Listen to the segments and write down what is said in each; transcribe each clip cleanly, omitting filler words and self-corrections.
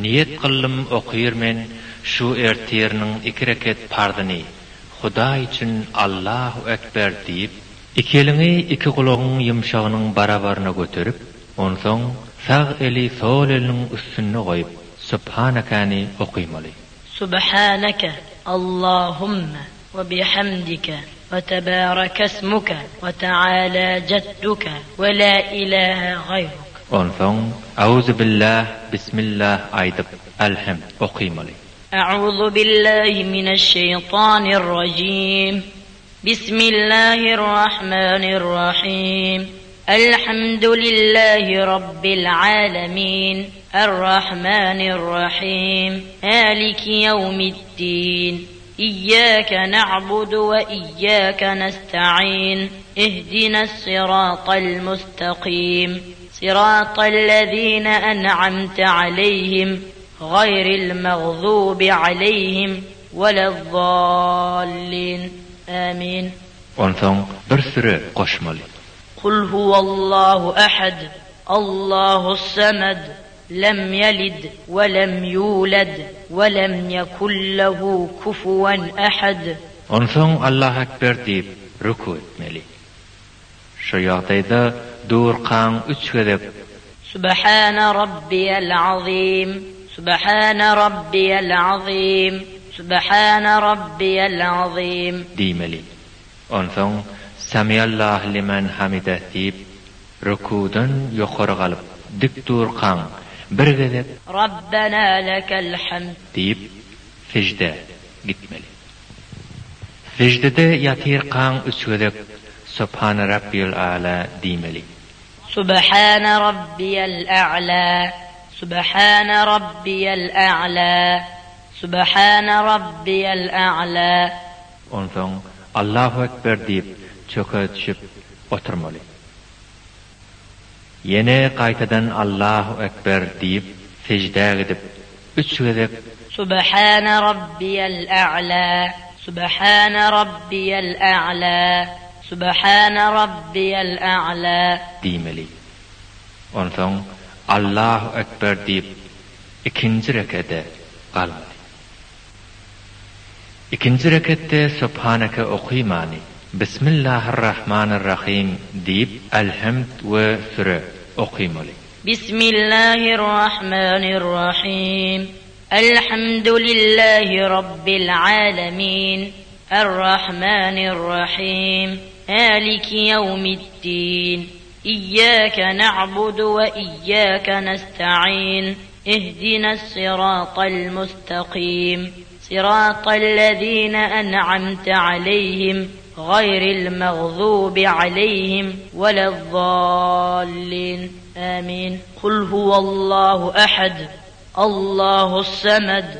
Niýet kyldym okyr men şu ertirniň iki reket parzyny Hudaý üçin Allahu Ekber diýip, iki eliňi iki gulagyň ýumşagynyň barabaryna göterip, onsoň sag eli sol eliniň üstünde goýup Subhanekäni okymaly. Subhaneke Allahumme we bihamdike we tebarekesmuke we teala jedduke we la ilahe gaýruk. Onsoň Auzubillah, Bismillah aýdyp Elhemd okymaly. Auzu billahi mineşşeýtanirrajim. Bismillahirrahmanirrahim. Elhamdülillahi Rabbil alemin. Errahmanirrahim. Maliki ýewmiddin. Iyyake na'budu we iyyake nesta'in. Ihdine's-syratal mustaqim. Syratal-lezine en'amte aleyhim, gaýril magzubi aleyhim weled-dallin. Amin. Onsoň bir süre goşmaly. Kul huwallahu ahad, Allahus-samed, lem ýelid we lem ýulad we lem ýekun lehu kufuwen ahad. Onsoň Allahu ekber diýip ruku etmeli. Şu ýagdaýda durkaň üç gezek. Subhana Rabbiyal azim, Subhana Rabbiyal azim, Subhana Rabbiyal azim. Diýmeli. Onsoň Samiallahu limen hamideh diýip, rukudan ýokary galyp, dik durkaň, bir gezek. Rabbena lekel hamd. Diýip, seždä gitmeli. Seždede ýatyrkaň üç gezek Subhane Rabbiyel A'la diýmeli. Subhane Rabbiyel A'la, Subhane Rabbiyel A'la, Subhane Rabbiyel A'la. Onsoň Allahu Ekber diýip çöke düşüp oturmaly. Ýene gaýtadan Allahu Ekber diýip seždä gidip, üç gezek. Subhane Rabbiyel A'la, Subhane Rabbiyel A'la, Subhane Rabbiyel A'la. Diýmeli. Onsoň Allahu Ekber diýip, ikinji rekede galmaly. Ikinji reketde Subhaneke okymany, Bismillahirrahmanirrahym diýip Elhemd we süre okymaly. Bismillahirrahmanirrahym. Elhamdülillahi Rabbil alemin. Errahmanirrahym. Maliki ýewmiddin. Iyyake na'budu we iyyake nesta'in. Ihdine's-syratal mustaqim. Syratal-lezine en'amte aleyhim, gaýril magzubi aleyhim weled-dallin. Amin. Kul huwallahu ahad, Allahus-samed,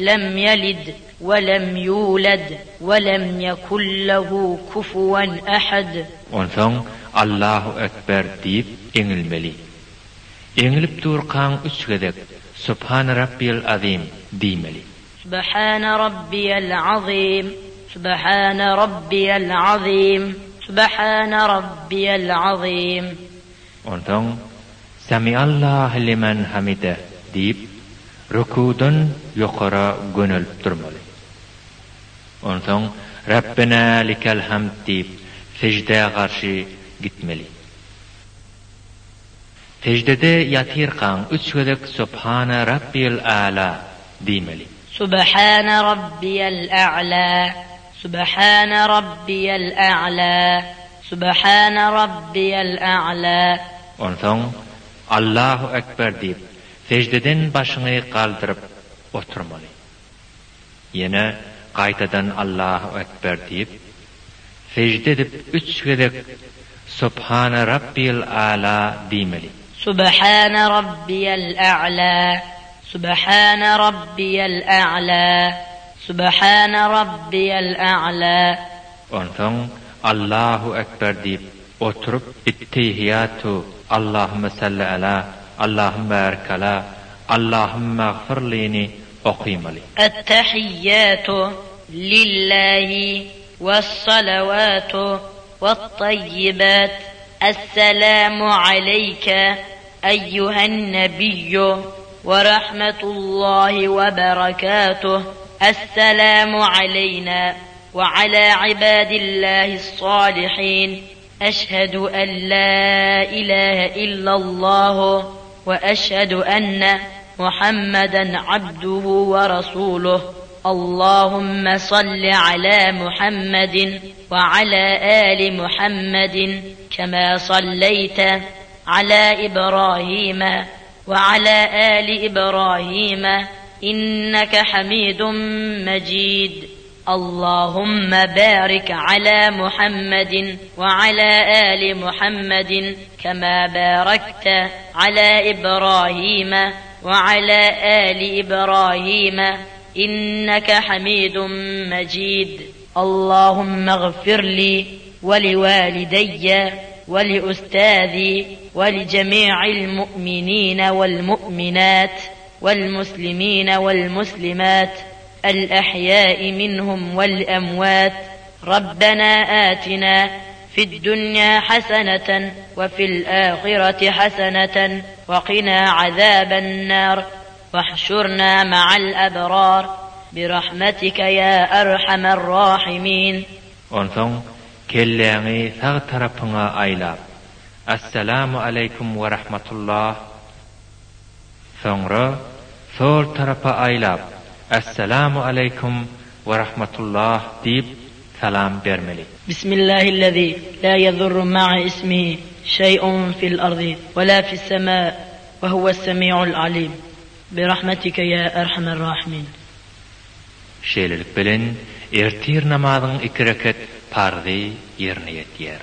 lem yelid we lem yulad we lem yekun lehu kufuwen ahad. Onsoň Allahu Ekber diýip eňilmeli. Eňilip durkaň üç gezek Subhane Rabbiyel Azim diýmeli. Subhane Rabbiyel Azim, Subhane Rabbiyel Azim, Subhane Rabbiyel Azim. Onsoň Samiallahu limen hamideh diýip, rukudan ýokara gönelip durmaly. Onsoň Rabbena likel hamd diýip, seždä garşy gitmeli. Seždede ýatyrkaň üç gezek Subhane Rabbiyel A'la diýmeli. Subhane Rabbiyel A'la, Subhane Rabbiyel A'la, Subhane Rabbiyel A'la. Onsoň Allahu Ekber diýip, seždeden başyňy galdyryp oturmaly. Ýene gaýtadan Allahu Ekber diýip, sežde edip üç gezek Subhane Rabbiyel A'la diýmeli. Subhane Rabbiyel A'la, Subhane Rabbiyel A'la, Subhane Rabbiyel A'la. Onsoň Allahu Ekber diýip, oturyp Ettehiýatu, Allahümme salli ala, Allahümme barik ala, Allahümme agfirlini okymaly. Ettehiýýatu lillahi wessalawatu wettaýýibat Essalamu aleýke eýýuhen nebiyyu. ورحمة الله وبركاته السلام علينا وعلى عباد الله الصالحين أشهد أن لا إله إلا الله وأشهد أن محمدا عبده ورسوله اللهم صل على محمد وعلى آل محمد كما صليت على إبراهيم وعلى آل إبراهيم إنك حميد مجيد اللهم بارك على محمد وعلى آل محمد كما باركت على إبراهيم وعلى آل إبراهيم إنك حميد مجيد اللهم اغفر لي ولوالدي ولأستاذي ولجميع المؤمنين والمؤمنات والمسلمين والمسلمات الأحياء منهم والأموات ربنا آتنا في الدنيا حسنة وفي الآخرة حسنة وقنا عذاب النار واحشرنا مع الأبرار برحمتك يا أرحم الراحمين Onsoň kelläňi sag tarapyňa aýlap, Essalamu aleýkum we rahmatullah, Soňra sol tarapa aýlap, Essalamu aleýkum we rahmatullah diýip salam bermeli. Bismillahillezî lâ yedurru ma'a ismihi şey'un fil ardi ve lâ fis semâ ve huves-semî'ul alîm. Birahmetike ýa erhamer rahimin. Şeýlelik bilen, ertir namazyň iki reket parzy ýerine ýetýär.